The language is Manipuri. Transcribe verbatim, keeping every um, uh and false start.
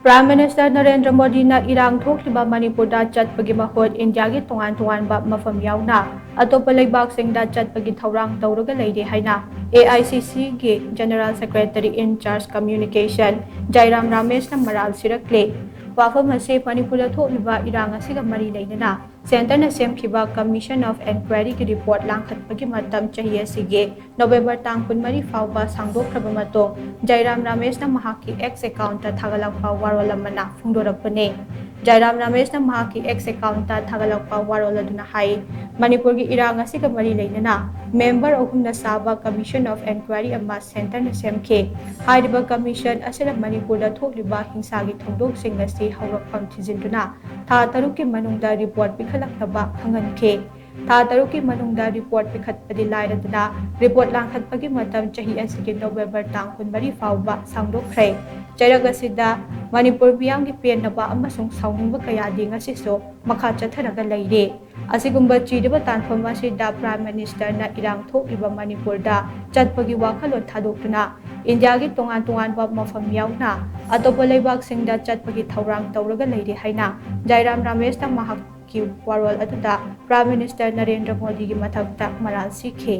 Prime Minister ꯅꯔꯦꯟꯗ꯭ꯔ ꯃꯣꯗꯤꯅ ꯏꯔꯥꯡ ꯊꯣꯛꯂꯤꯕ ꯃꯅꯤꯄꯨꯔꯗ ꯆꯠꯄꯒꯤ ꯃꯍꯨꯠ ꯏꯟꯗꯤꯌꯥꯒꯤ ꯇꯣꯉꯥꯟ ꯇꯣꯉꯥꯟꯕ ꯃꯐꯝ ꯌꯥꯎꯅ ꯑꯇꯣꯞꯄ ꯂꯩꯕꯥꯛꯁꯤꯡꯗ ꯆꯠꯄꯒꯤ ꯊꯧꯔꯥꯡ ꯇꯧꯔꯒ ꯂꯩꯔꯦ ꯍꯥꯏꯅ ꯑꯦ ꯑꯥꯏ ꯁꯤ ꯁꯤꯒꯤ General Secretary in Charge Communication ꯖꯥꯏꯔꯥꯝ ꯔꯥꯃꯦꯁꯅ ꯃꯔꯥꯜ ꯁꯤꯔꯛꯂꯦ꯫ ꯋꯥꯐꯝ ꯑꯁꯤ ꯃꯅꯤꯄꯨꯔꯗ ꯊꯣꯛꯂꯤꯕ ꯏꯔꯥꯡ ꯑꯁꯤꯒ ꯃꯔꯤ ꯂꯩꯅꯅ ꯁꯦꯟꯇꯔꯅ ꯁꯦꯝꯈꯤꯕ Commission of Inquiryꯒꯤ report ꯂꯥꯡꯈꯠꯄꯒꯤ ꯃꯇꯝ ꯆꯍꯤ ꯑꯁꯤꯒꯤ ꯅꯣꯕꯦꯝꯕꯔ ꯇꯥꯡ ꯀꯨꯟꯃꯔꯤ ꯐꯥꯎꯕ ꯁꯥꯡꯗꯣꯛꯈ꯭ꯔꯕ ꯃꯇꯨꯡ ꯖꯥꯏꯔꯥꯝ ꯔꯥꯃꯦꯁꯅ ꯃꯍꯥꯛꯀꯤ X accountꯇ ꯊꯥꯒꯠꯂꯛꯄ ꯋꯥꯔꯣꯜ ꯑꯃꯅ ꯐꯣꯡꯗꯣꯔꯛꯄꯅꯤ꯫ ꯖꯥꯏꯔꯥꯝ ꯔꯥꯃꯦꯁꯅ ꯃꯍꯥꯛꯀꯤ X accountꯇ ꯊꯥꯒꯠꯂꯛꯄ ꯋꯥꯔꯣꯜ ꯑꯗꯨꯅ ꯍꯥꯏ, ꯃꯅꯤꯄꯨꯔꯒꯤ ꯏꯔꯥꯡ ꯑꯁꯤꯒ ꯃꯔꯤ ꯂꯩꯅꯅ member ꯑꯍꯨꯝꯅ ꯁꯥꯕ Commission of Inquiry ꯑꯃ ꯁꯦꯟꯇꯔꯅ ꯁꯦꯝꯈꯤ꯫ ꯍꯥꯏꯔꯤꯕ commission ꯑꯁꯤꯅ ꯃꯅꯤꯄꯨꯔꯗ ꯊꯣꯛꯂꯤꯕ ꯍꯤꯡꯁꯥꯒꯤ ꯊꯧꯗꯣꯛꯁꯤꯡ ꯑꯁꯤ ꯍꯧꯔꯛꯐꯝ ꯊꯤꯖꯤꯟꯗꯨꯅ ꯊꯥ ꯇꯔꯨꯛꯀꯤ ꯃꯅꯨꯡꯗ report ꯄꯤꯈꯠꯂꯛꯅꯕ ꯈꯪꯍꯟꯈꯤ꯫ ꯊꯥ ꯇꯔꯨꯛꯀꯤ ꯃꯅꯨꯡꯗ report ꯄꯤꯈꯠꯄꯗꯤ ꯂꯥꯏꯔꯗꯅ, report ꯂꯥꯡꯈꯠꯄꯒꯤ ꯃꯇꯝ ꯆꯍꯤ ꯑꯁꯤꯒꯤ ꯅꯣꯕꯦꯝꯕꯔ ꯇꯥꯡ ꯀꯨꯟꯃꯔꯤ ꯐꯥꯎꯕ ꯁꯥꯡꯗꯣꯛꯈ꯭ꯔꯦ꯫ ꯆꯩꯔꯛ ꯑꯁꯤꯗ ꯃꯅꯤꯄꯨꯔ ꯃꯤꯌꯥꯝꯒꯤ ꯄꯦꯟꯗꯕ ꯑꯃꯁꯨꯡ ꯁꯥꯎꯅꯤꯡꯕ ꯀꯌꯥꯗꯤ ꯉꯁꯤꯁꯨ ꯃꯈꯥ ꯆꯠꯊꯔꯒ ꯂꯩꯔꯤ꯫ ꯑꯁꯤꯒꯨꯝꯕ ꯆꯤꯔꯕ ꯇꯥꯟꯐꯝ ꯑꯁꯤꯗ Prime Ministerꯅ ꯏꯔꯥꯡ ꯊꯣꯛꯂꯤꯕ ꯃꯅꯤꯄꯨꯔꯗ ꯆꯠꯄꯒꯤ ꯋꯥꯈꯜꯂꯣꯟ ꯊꯥꯗꯣꯛꯇꯨꯅ ꯏꯟꯗꯤꯌꯥꯒꯤ ꯇꯣꯉꯥꯟ ꯇꯣꯉꯥꯟꯕ ꯃꯐꯝ ꯌꯥꯎꯅ ꯑꯇꯣꯞꯄ ꯂꯩꯕꯥꯛꯁꯤꯡꯗ ꯆꯠꯄꯒꯤ ꯊꯧꯔꯥꯡ ꯇꯧꯔꯒ ꯂꯩꯔꯤ ꯍꯥꯏꯅ ꯖꯥꯏꯔꯥꯝ ꯔꯥꯃꯦꯁꯅ ꯃꯍꯥꯛꯀꯤ ꯋꯥꯔꯣꯜ ꯑꯗꯨꯗ Prime Minister ꯅꯔꯦꯟꯗ꯭ꯔ ꯃꯣꯗꯤꯒꯤ ꯃꯊꯛꯇ ꯃꯔꯥꯜ ꯁꯤꯈꯤ꯫